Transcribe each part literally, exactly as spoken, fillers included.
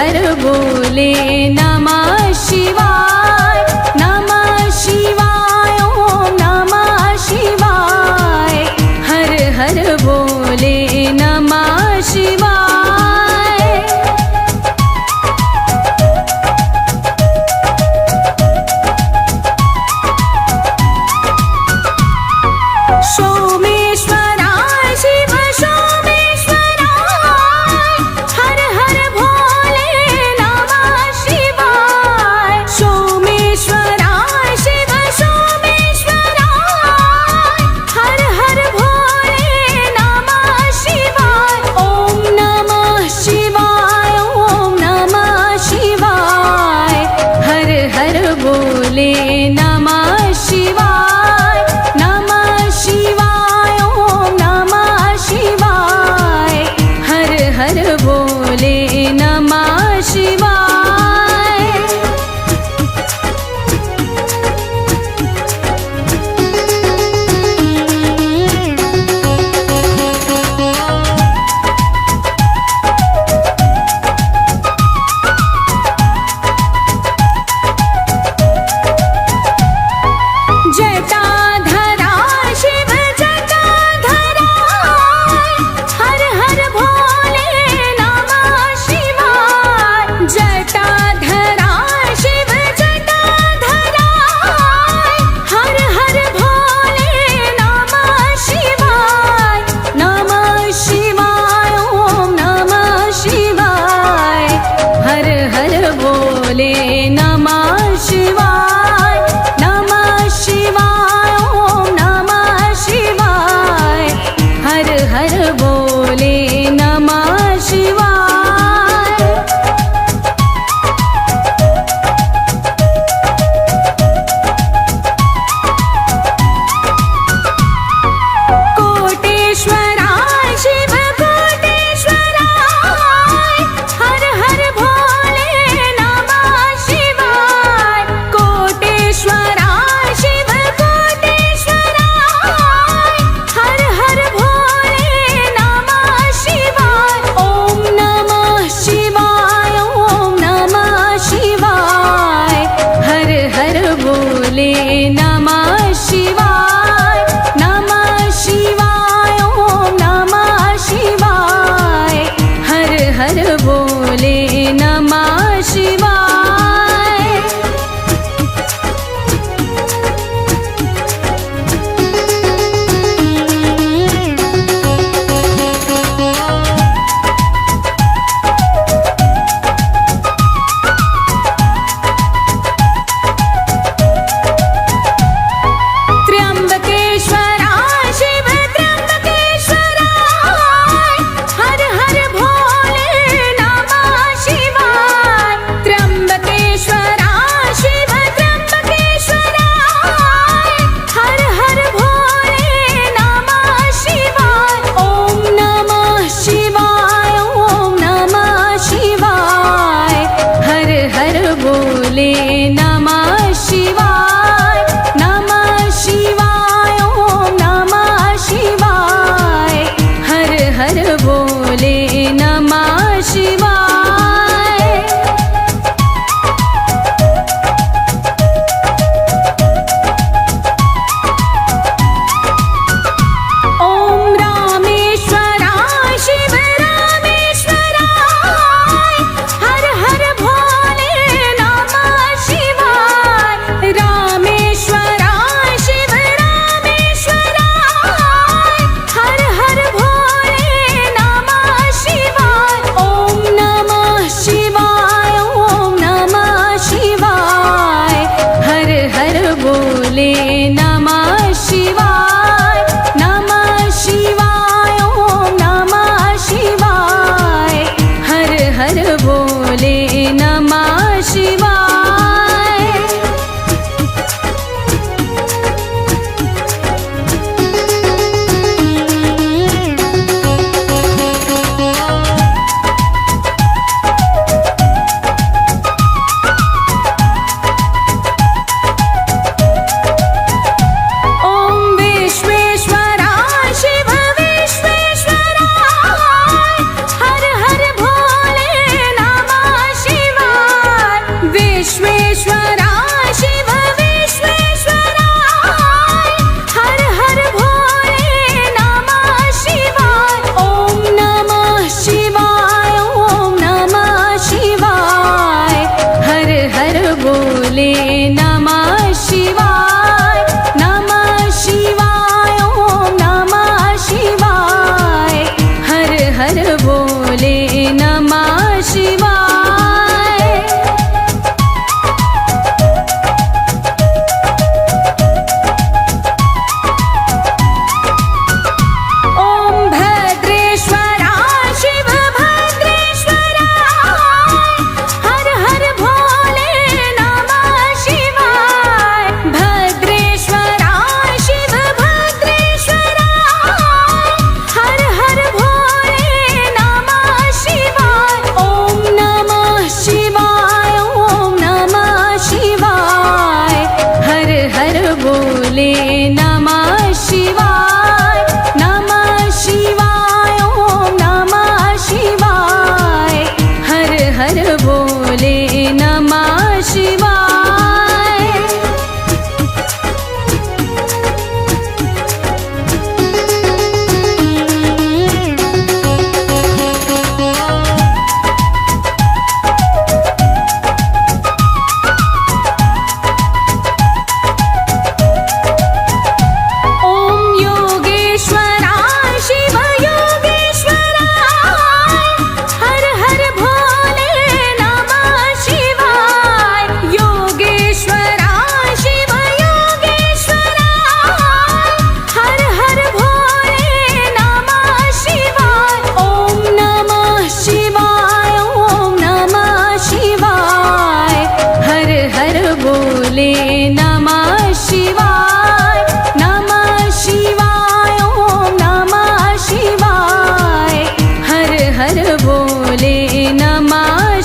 हर बोले नमः शिवाय, नमः शिवाय, ओम नमः शिवाय। हर हर बोले नमः शिवाय। सोमेश्वरा शिव सोमेश्वरा, हर हर भोले नमः शिवाय। सोमेश्वरा शिव सोमेश्वरा, हर हर भोले नमः शिवाय। ओम नमः शिवाय, ओम नमः शिवाय। हर हर भोले नमः शिवाय, नमः शिवाय, ओम नमः शिवाय। हर हर भोले नमः शिवाय। जटाधरा शिव जटाधरा, हर हर भोले नमः शिवाय। जटाधरा शिव जटाधरा, हर हर भोले नमः शिवाय। नमः शिवाय, ओम नमः शिवाय। हर हर भोले नमः शिवाय, नमः शिवाय, ओम नमः शिवाय। हर हर भोले नमः शिवाय। कोटेश्वरा शिव कोटेश्वरा, हर हर भोले नमः शिवाय। कोटेश्वरा शिव कोटेश्वरा, हर हर भोले नमः शिवाय। ओम नमः शिवाय, ओम नमः शिवाय। हर हर भोले नमः शिवाय, नमः शिवाय, ओम नमः शिवाय। हर हर भोले नमः शिवाय। त्र्यंबकेश्वरा शिव त्र्यंबकेश्वरा, हर हर भोले नमः शिवाय। त्र्यंबकेश्वरा शिव त्र्यंबकेश्वरा, हर हर भोले नमः शिवाय। ओम नमः शिवाय, ओम नमः शिवाय। हर हर भोले नमः शिवाय, नमः शिवाय, ओम नमः शिवाय। हर हर भोले नमः शिवाय। ओम रामेश्वरा शिव रामेश्वरा, हर हर भोले नमः शिवाय। रामेश्वरा शिव रामेश्वरा, हर हर भोले नमः शिवाय। ओम नमः शिवाय, ओम नमः शिवाय। हर हर भोले नमः शिवाय, नमः शिवाय, ओम नमः शिवाय। हर हर भोले नमः शिवाय। ओम विश्वेश्वरा शिव विश्वेश्वरा, हर हर भोले नमः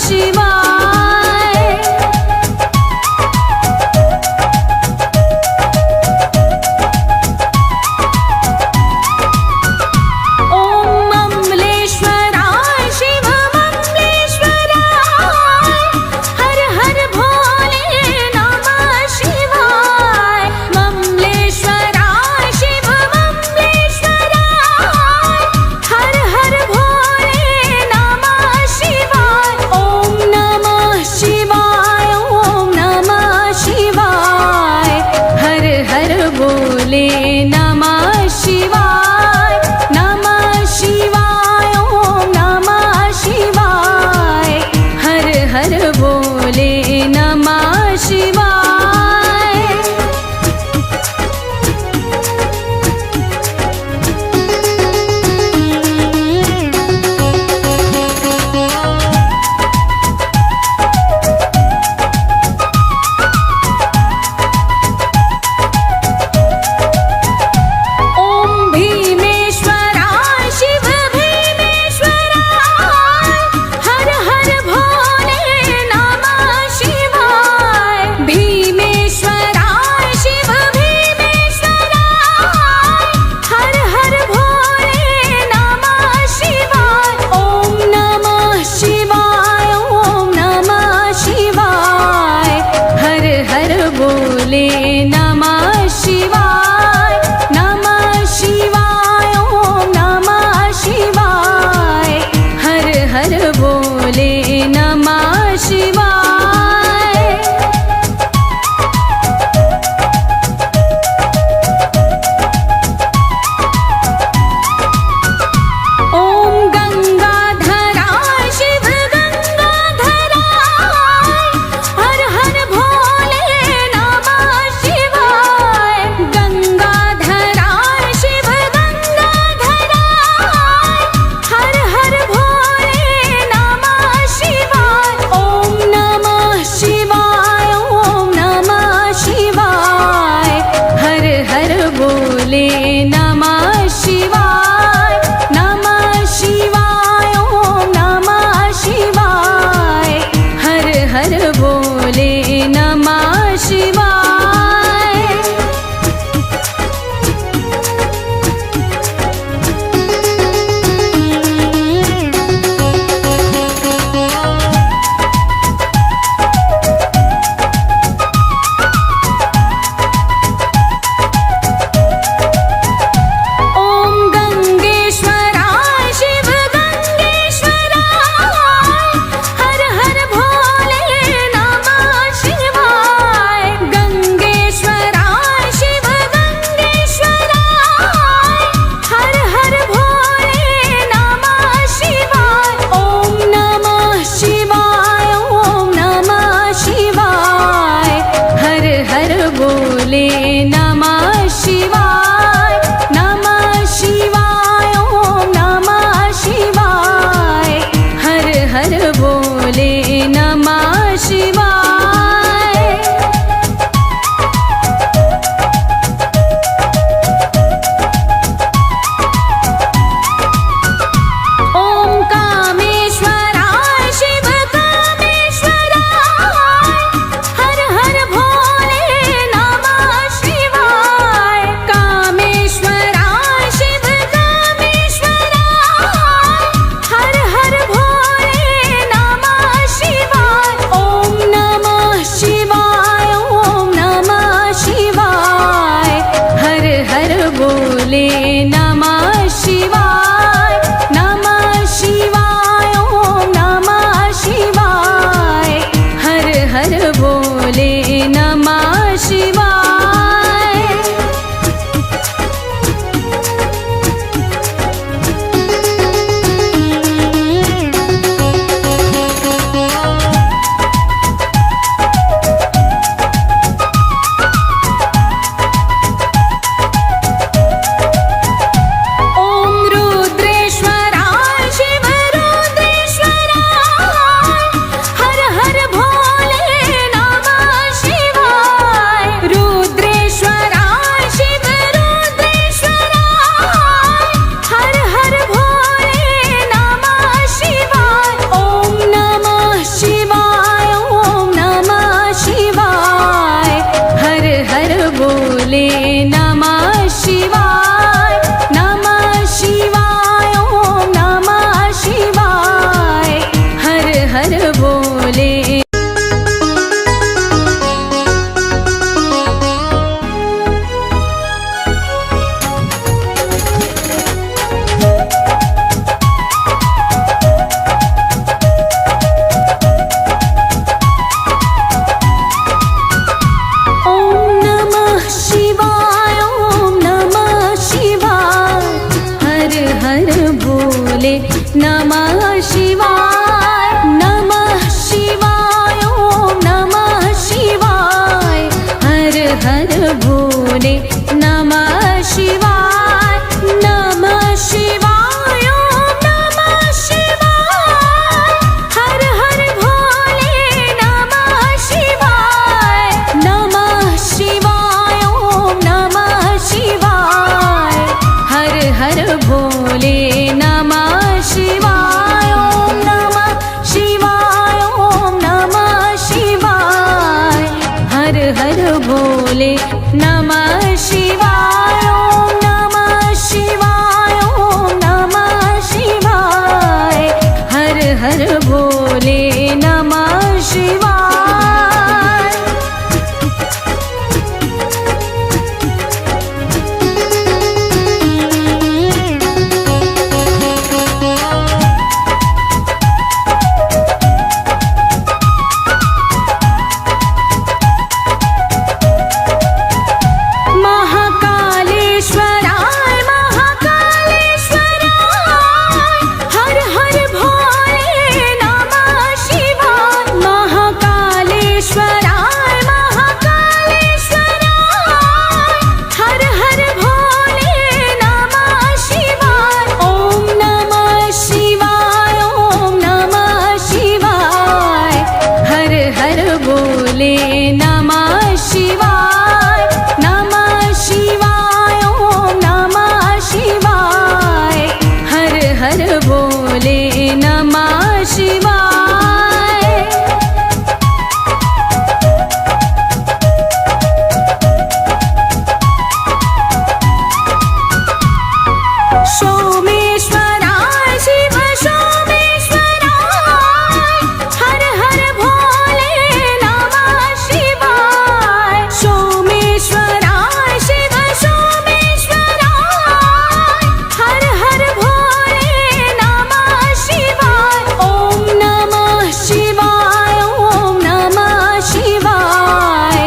शिवाय। ॐ ममलेश्वराय शिव ममलेश्वराय, हर हर भोले नमः शिवाय। ममलेश्वराय शिव ममलेश्वराय, हर हर भोले नमः शिवाय। ॐ बोले। ॐ नमः शिवाय, ॐ नमः शिवाय। हर हर भोले नमः शिवाय, नमः शिवाय, ॐ नमः शिवाय। हर हर भोले नमः शिवाय, नमः शिवाय, ॐ नमः शिवाय। हर हर भोले नमः शिवाय, नमः शिवाय, ॐ नमः शिवाय। हर हर भोले नमः शिवाय, ॐ नमः शिवाय, ॐ नमः शिवाय। हर हर भोले नमः शिवाय, ॐ नमः शिवाय, ॐ नमः शिवाय। हर हर भोले नमः शिवाय। महाकालेश्वराय, महाकालेश्वराय, हर हर भोले नमः शिवाय। महाकालेश्वराय, महाकालेश्वराय, हर हर भोले नमः शिवाय। ॐ नमः शिवाय, ॐ नमः शिवाय। हर हर भोले नमः शिवाय, नमः शिवाय, ॐ नमः शिवाय। हर हर भोले नमः शिवाय। सोमेश्वराय शिव सोमेश्वराय, हर हर भोले नमः शिवाय। सोमेश्वराय शिव सोमेश्वराय, हर हर भोले नमः शिवाय। ॐ नमः शिवाय, ॐ नमः शिवाय।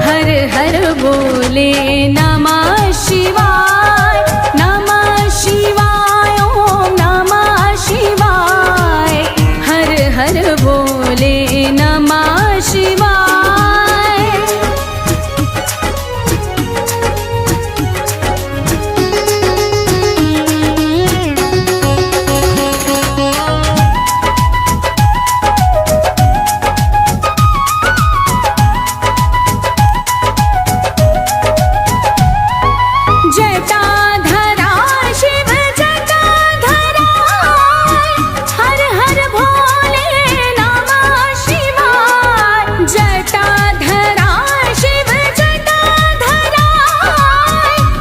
हर हर भोले नमः शिवाय, नमः शिवाय, ॐ नमः शिवाय। हर हर भोले नमः शिवाय। जटाधरा शिव जटाधरा, हर हर भोले नमः शिवाय। जटाधरा शिव जटाधरा,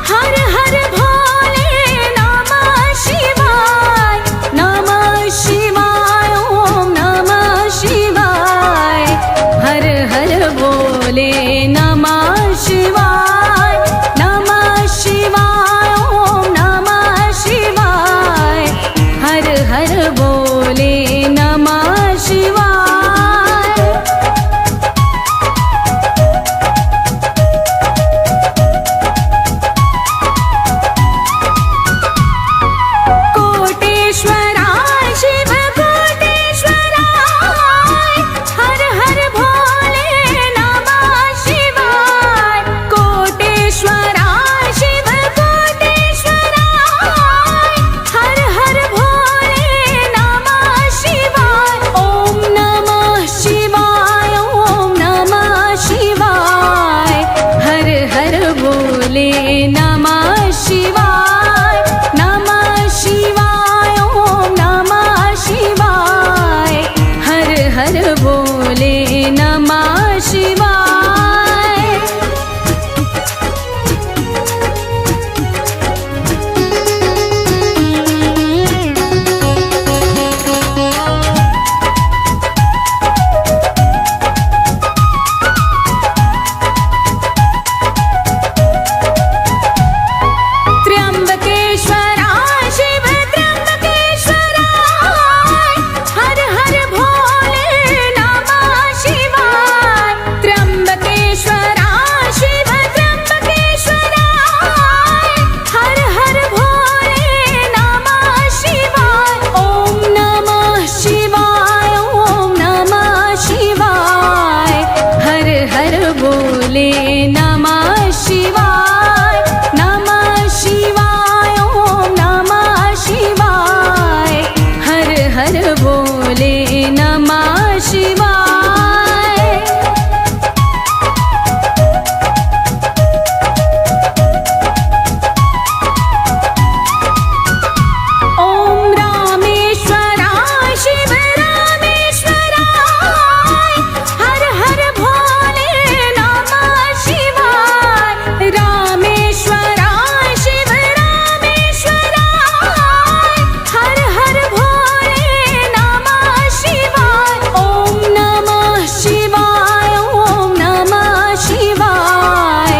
हर हर भोले नमः शिवाय। नमः शिवाय, ॐ नमः शिवाय। हर हर भोले नमः शिवाय। नमः शिवाय, ॐ नमः शिवाय। हर हर भोले नमः शिवाय। कोटेश्वराय शिव कोटेश्वराय, हर हर भोले नमः शिवाय। कोटेश्वराय शिव कोटेश्वराय, हर हर भोले नमः शिवाय। ॐ नमः शिवाय, ॐ नमः शिवाय। हर हर भोले नमः शिवाय, नमः शिवाय, ॐ नमः शिवाय। हर हर भोले नमः शिवाय। नमः शिवाय, नमः शिवाय, ॐ नमः शिवाय। हर हर भोले नमः शिवाय। ॐ रामेश्वराय शिव रामेश्वराय, हर हर भोले नमः शिवाय। रामेश्वराय शिव रामेश्वराय, हर हर भोले नमः शिवाय। ॐ नमः शिवाय, ॐ नमः शिवाय।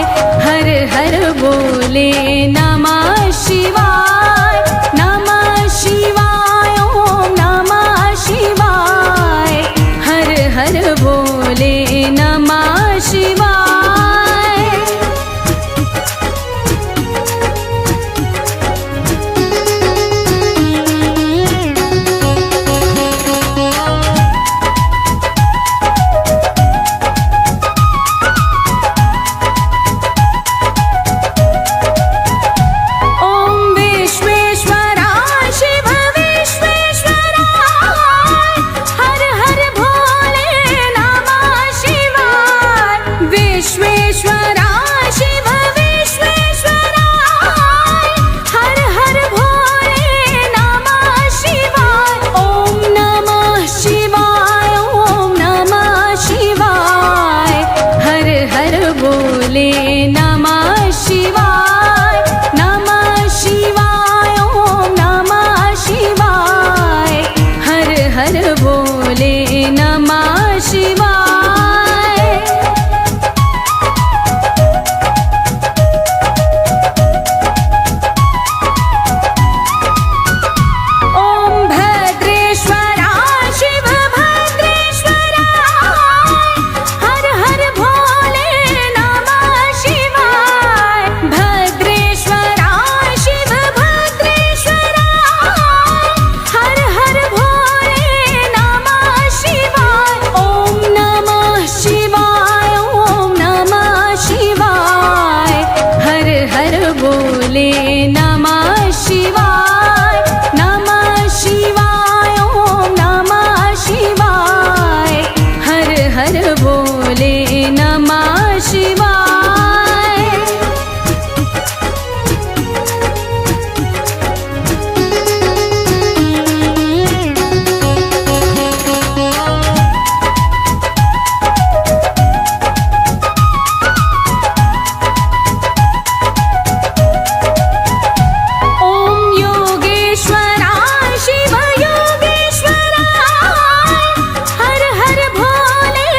हर हर भोले नमः शिवाय, नमः शिवाय, ॐ नमः शिवाय। हर हर भोले नमः शिवाय। ॐ विश्वेश्वराय शिव विश्वेश्वराय, हर हर भोले नमः शिवाय। विश्वेश्वराय शिव विश्वेश्वराय, हर हर भोले नमः शिवाय। ॐ नमः शिवाय, ॐ नमः शिवाय। हर हर भोले नमः शिवाय, नमः शिवाय, ॐ नमः शिवाय। हर हर भोले नमः शिवाय। ॐ भद्रेश्वराय शिव भद्रेश्वराय, हर हर भोले नमः शिवाय। भद्रेश्वराय शिव भद्रेश्वराय, हर हर भोले नमः शिवाय। ॐ नमः शिवाय, ॐ नमः शिवाय। हर हर भोले नमः शिवाय, नमः शिवाय, ॐ नमः शिवाय। हर हर भोले नमः शिवाय। ॐ योगेश्वराय शिव योगेश्वराय, हर हर भोले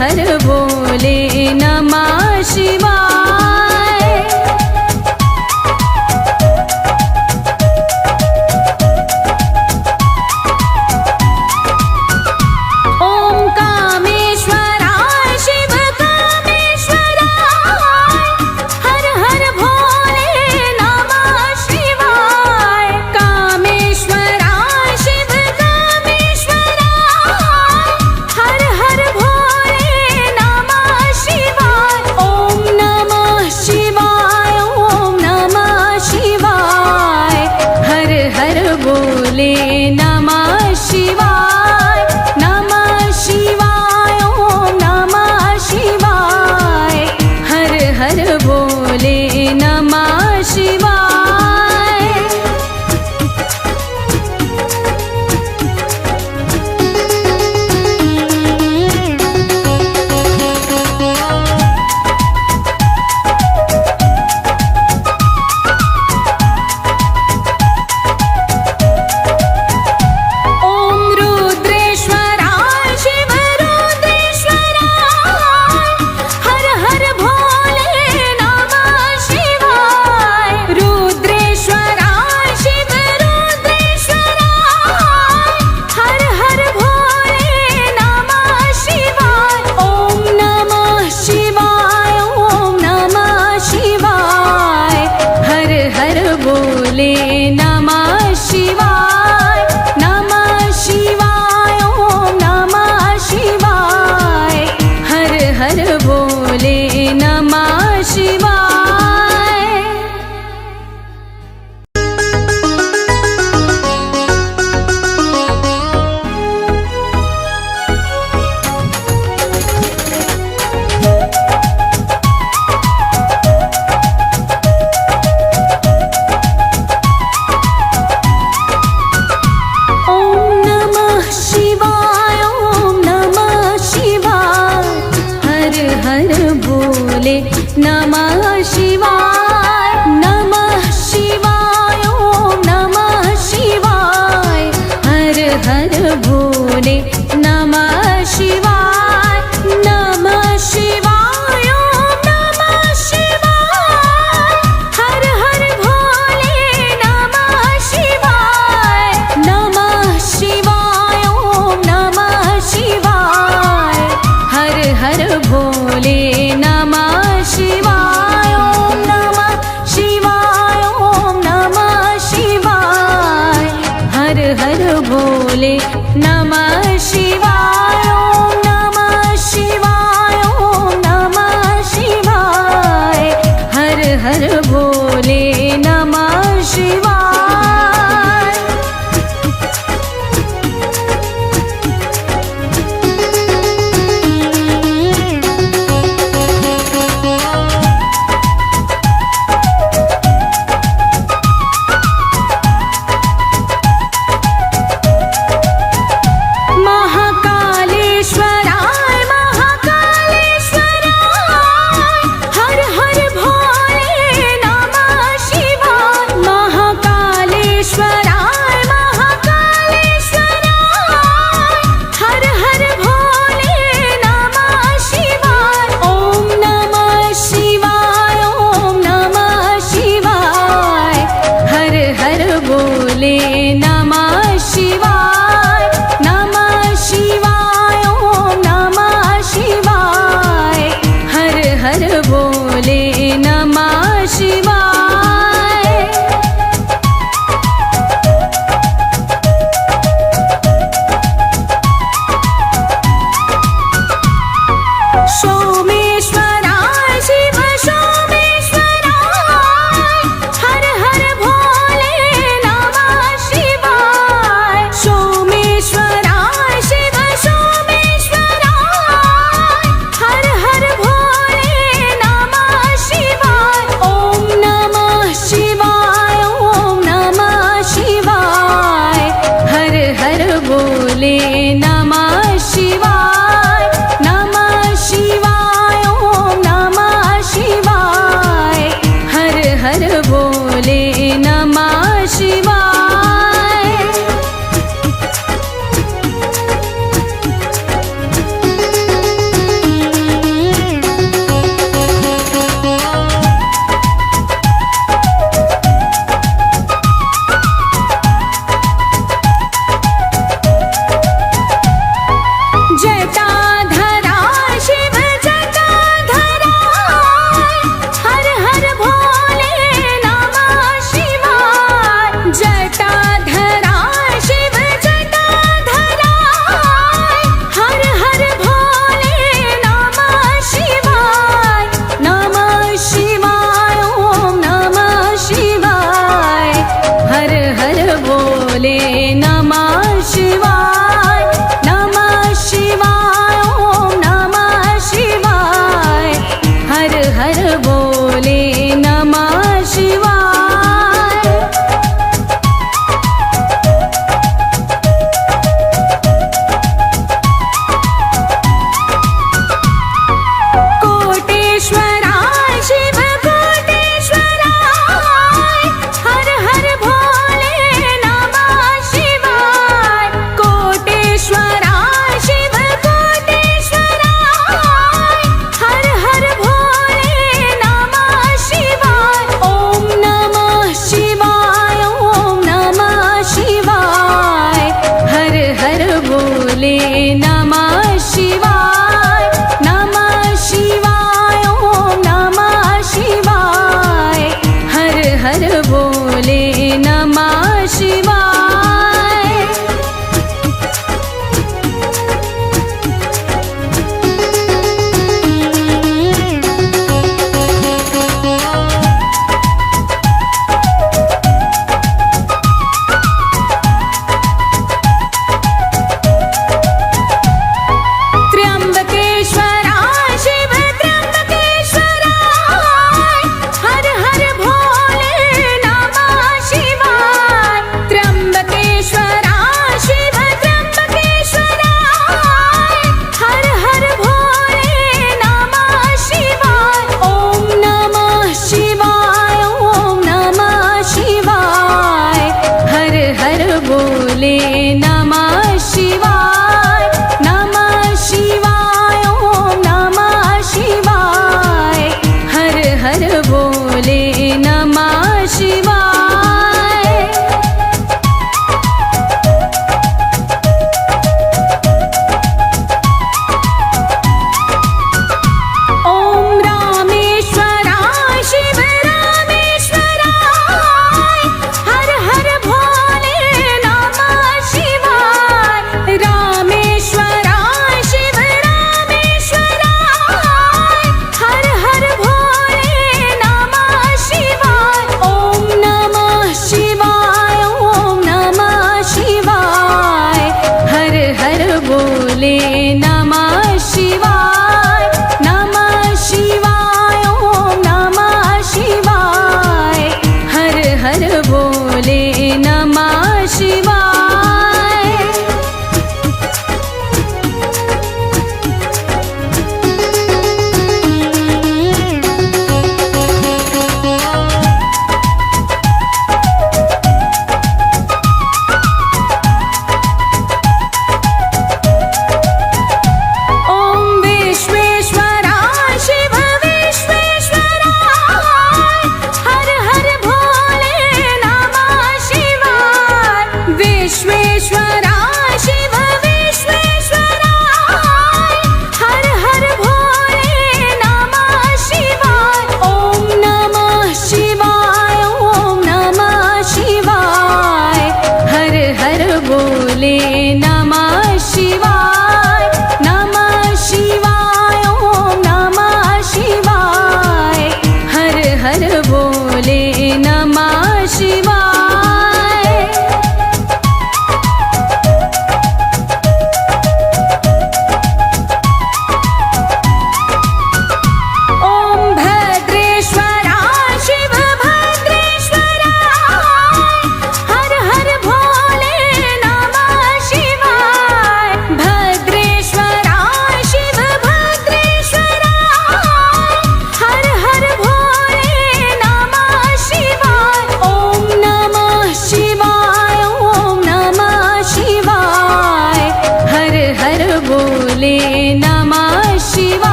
हर भोले नमः शिवाय। ॐ कामेश्वराय शिव कामेश्वराय। हर हर भोले नमः शिवाय। कामेश्वराय शिव कामेश्वराय। हर हर भोले नमः शिवाय। ॐ नमः शिवाय। ॐ नमः शिवाय। हर हर भोले नमः शिवाय। नमः शिवाय। ॐ नमः शिवाय। हर हर भोले नमः शिवाय। ॐ रुद्रेश्वराय शिव रुद्रेश्वराय। हर हर भोले नमः शिवाय। रुद्रेश्वराय शिव रुद्रेश्वराय। हर हर भोले नमः शिवाय। ॐ नमः शिवाय। ॐ नमः शिवाय। हर हर भोले नमः शिवाय। नमः शिवाय। ॐ नमः शिवाय। हर हर भोले नमः शिवाय। ॐ नमः शिवाय। ॐ नमः शिवाय। हर हर भोले नमः शिवाय। नमः शिवाय। ॐ नमः शिवाय। हर हर भोले नमः शिवाय। नमः शिवाय। ॐ नमः शिवाय। हर हर भोले नमः शिवाय। नमः शिवाय। ॐ नमः शिवाय। हर हर भोले नमः शिवाय। ॐ नमः शिवाय। ॐ नमः शिवाय। हर हर भोले नमः शिवाय। ॐ नमः शिवाय। ॐ नमः शिवाय। हर हर भोले नमः शिवाय। महाकालेश्वराय महाकालेश्वराय। हर हर भोले नमः शिवाय। महाकालेश्वराय महाकालेश्वराय। हर हर भोले नमः शिवाय। ॐ नमः शिवाय। ॐ नमः शिवाय। हर हर भोले नमः शिवाय। नमः शिवाय। ॐ नमः शिवाय। हर हर भोले नमः शिवाय।